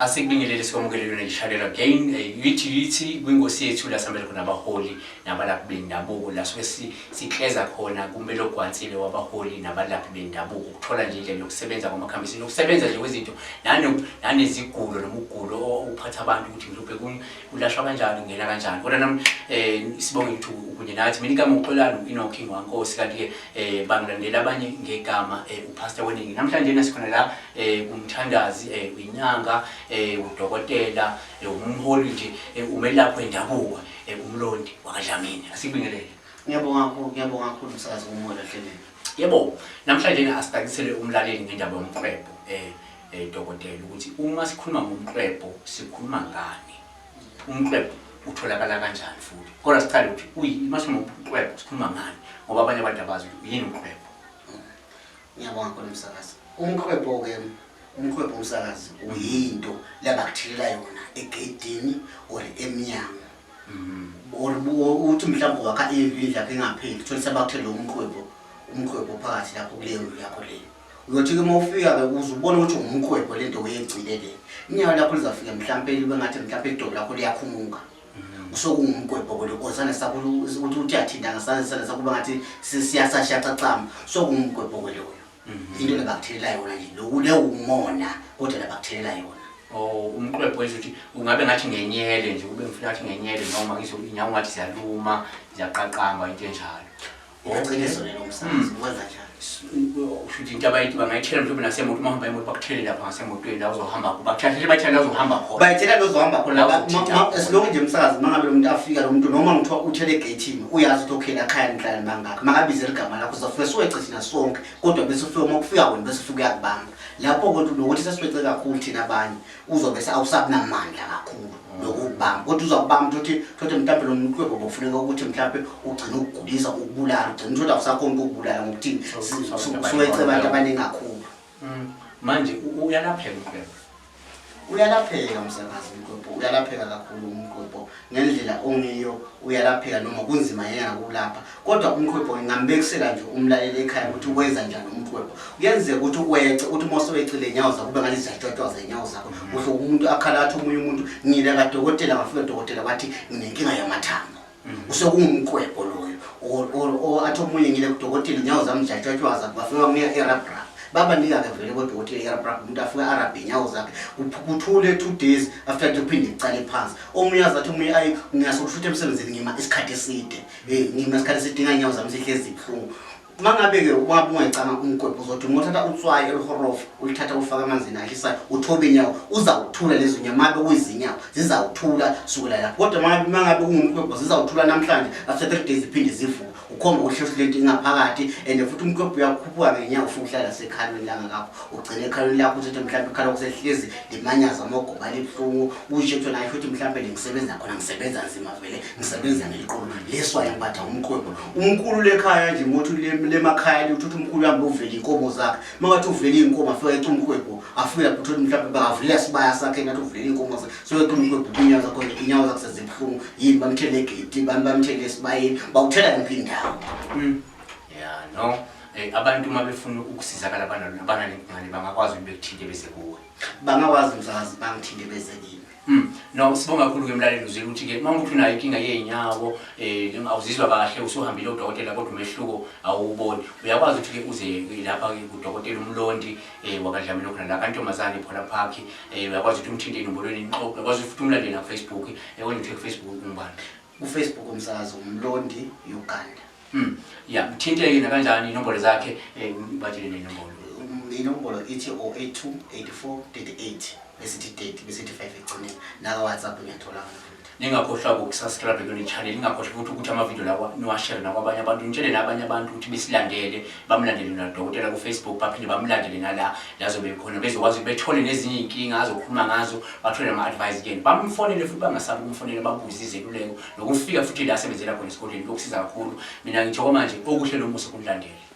Asikubingelele sikwamukele yona ishanela again yithi yithi kwingosi yethu la sihambele khona abaholi nabalaphi bendabuko la suke sikleza khona kumele ogwansile wabaholi nabalaphi bendabuko ukuthola nje indlela yokusebenza kwamakhambi nokusebenza nje kwezinto nanezigulo noma ugulo okuphatha abantu ukuthi mhlawumbe kulashwa kanjani kungena kanjani kodwa nami sibonge ukuthi ukunye nathi. Mina igama uXolani u-Enoch Ngwankosi, kanti-ke bangilandela abanye ngegama uPastor Weningi. Namhlanje nasikhona la kumthandazi, inyanga, udokotela, umholi nje, umelaphi wendabuko, uMlondi wakaDlamini. Asikubingelele. Ngiyabonga kakhulu, ngiyabonga kakhulu msakazi kumoya ohlelweni. Yebo, namhlanje asicacisele umlaleli ngendaba yomqwebho, dokotela, ukuthi uma sikhuluma ngomqwebho sikhuluma ngani? Umqwebho utholakala kanjani futhi? Kodwa siqale ukuthi uyi uma sikhuluma ngomqwebho sikhuluma ngani? Ngoba abanye abantu abazi ukuthi uyini umqwebho. Ngiyabonga kakhulu msakazi. Umqwebho-ke, umqwebho umsakazi uyinto labakuthelela yona egedini or emnyango. Or uthi mhlawumbe wakha indlu, indlu yakho ingapheli, uthole sebakuthelela umqwebho, umqwebho phakathi lapho kuleyo ndlu yakho leyo. Uyothi-ke uma ufika-ke uze ubone ukuthi umqwebho le nto uyegcile le. Inyawo lakho lizafika mhlampe libe ngathi mhlampe idolo lakho liyakhumuka. Kusokungumqwebho-ke lokho, isandla sakho ukuthi uthi uyathinta ngesandla, isandla sakho kube ngathi siyacacama. Kusokungumqwebho-ke loyo. Into labakuthelela yona nje, loku leyo umona kodwa labakuthelela yona. Oh, umqwebho nje ukuthi ungabe ngathi ngenyele nje, kube ngifuna ngathi ngenyele noma ngisho inyawo ngathi ziyaluma, ziyaqaqamba into enjalo. Iqiniso lelo msakazi, ukwenza njalo. Usho ukuthi into abayithi bangayithela mhlawumbe nasemoto, uma uhamba imoto bakuthele lapha ngasemotweni la uzohamba khona, bakuthela bathela la uzohamba khona. Bayithela la uzohamba khona. La uzothinta khona. As long nje msakazi uma ngabe lo muntu afika lo muntu noma ngithiwa uthele egeyithini uyazi ukuthi okay la khaya nihlala nibangakhi, makabize ligama lakho uzofika siwece thina sonke, kodwa bese ufika uma kufika wena bese ufika uyakubamba lapho kodwa nokuthi sesiwece kakhulu thina abanye uzobe awusabi namandla kakhulu lokubamba, kodwa uzakubamba ukuthi thothi mhlawumbe lo muntu kuyobe kufuneka ukuthi mhlawumbe ugcine ukugulisa ukubulala, ugcine uthole awusakhoni ukubulala ngokuthini suwece abantu abaningi kakhulu. Manje uyalapheka umqwebho? Uyalapheka msakazi umqwebho, uyalapheka kakhulu umqwebho ngendlela ongiyo, uyalapheka noma kunzima yena ukulapha, kodwa umqwebho ngingambekisela nje umlaleli ekhaya ukuthi wenza njani umqwebho. Kuyenzeka ukuthi wece, uthi uma usewecile inyawo zakho kube ngathi ziyatshwatshwaza inyawo zakho, kuhle umuntu akhala athi omunye umuntu ngile kadokotela, ngafika dokotela wathi nginenkinga yamathambo, usekungumqwebho loyo. Or athi omunye ngile kudokotela inyawo zami ziyatshwatshwaza, bafika banginika i-rub, babanika-ke vele kodokotela i-rub, umuntu afike arabhe inyawo zakhe kuthule 2 days after kuphinde kucale phansi. Omunye azathi omunye ayi ngiyasokushutha emsebenzini ngima isikhathi eside, ngima isikhathi eside inganyawo zami sihlezi zibuhlungu. Uma ngabe-ke ungabe ungayicanga umgwebho, uzothi uma uthatha utswayi elihorofu ulithatha ulifake emanzini ashisayo uthobe inyawo, uzawuthula lezo nyawo. Uma ngabe kuyizinyawo zizawuthula sukela lapho, kodwa uma ngabe kungumgwebho zizawuthula namhlanje, after 3 days ziphinde zivuke, ukhomba ukuthi hlehlo lento ingaphakathi. And futhi umgwebho uyakhuphuka ngenyawo ufike uhlala lasekhalweni langakakho, ugcine ekhalweni lakho uthethe mhlawumbe ikhala kusehlezi limanyaza amagoba libuhlungu, usho kuthiwa naye futhi mhlawumbe lengisebenza khona ngisebenza nzima vele ngisebenza ngeliqolo leswayo ngiphatha umqwebho umkhulu lekhaya nje mothi lemakhaya le uthi umkhulu uhambe uvele inkomo zakhe, makathi uvele inkomo afike eca umqwebho afike lapho uthole mhlawumbe bangavulela sibaya sakhe ngathi uvele inkomo zakhe so eca umqwebho inyawo zakho inyawo zakhe sezibuhlungu yini bamthele egedi bamthele esibayeni bawuthela yonke indawo. Yeah, no, abantu uma befuna ukusizakala abanale bangakwazi ukuthi bekuthinte beze kuwe? Bangakwazi msakazi, bangithinte beze kimi. No, sibonga kakhulu ke mlaleli, uzwile ukuthi ke uma uthi unayo inkinga yey'nyawo, awuzizwa kahle, usuhambile udokotela kodwa umehluko awuwuboni, uyakwazi ukuthi ke uze lapha ke kudokotela uMlondi wakaDlamini okhona la kaNtombazane ePhola Park. Uyakwazi ukuthi umthinte enombolweni inqobo, uyakwazi futhi umlandele na-Facebook. Wena uthe ku-Facebook ungubani? Ku-Facebook umsakazi uMlondi Uganda. Ya, mthinte-ke nakanjani, inombolo zakhe, batshele nenombolo. Inombolo ithi 082 84 38 besithi 30 besithi 5 ekugcineni, naka-WhatsApp ngiyatholakala futhi. Ningakhohlwa ukusubscribe kuyona i-channel, ningakhohlwa futhi ukuthi amavidiyo lawa niwashere nakwabanye abantu, nitshele nabanye abantu ukuthi besilandele, bamlandele nadokotela ku-Facebook, baphinde bamlandele nala lazobe khona bezokwazi ukuthi bethole nezinye iy'nkinga azokhuluma ngazo, bathole nama-advice kuyena, bamfonele futhi bangasabi ukumfonela, babuze izeluleko nokufika futhi la asebenzela khona esikoleni, lokusiza kakhulu. Mina ngithi okwamanje okuhle nomusa kunilandele.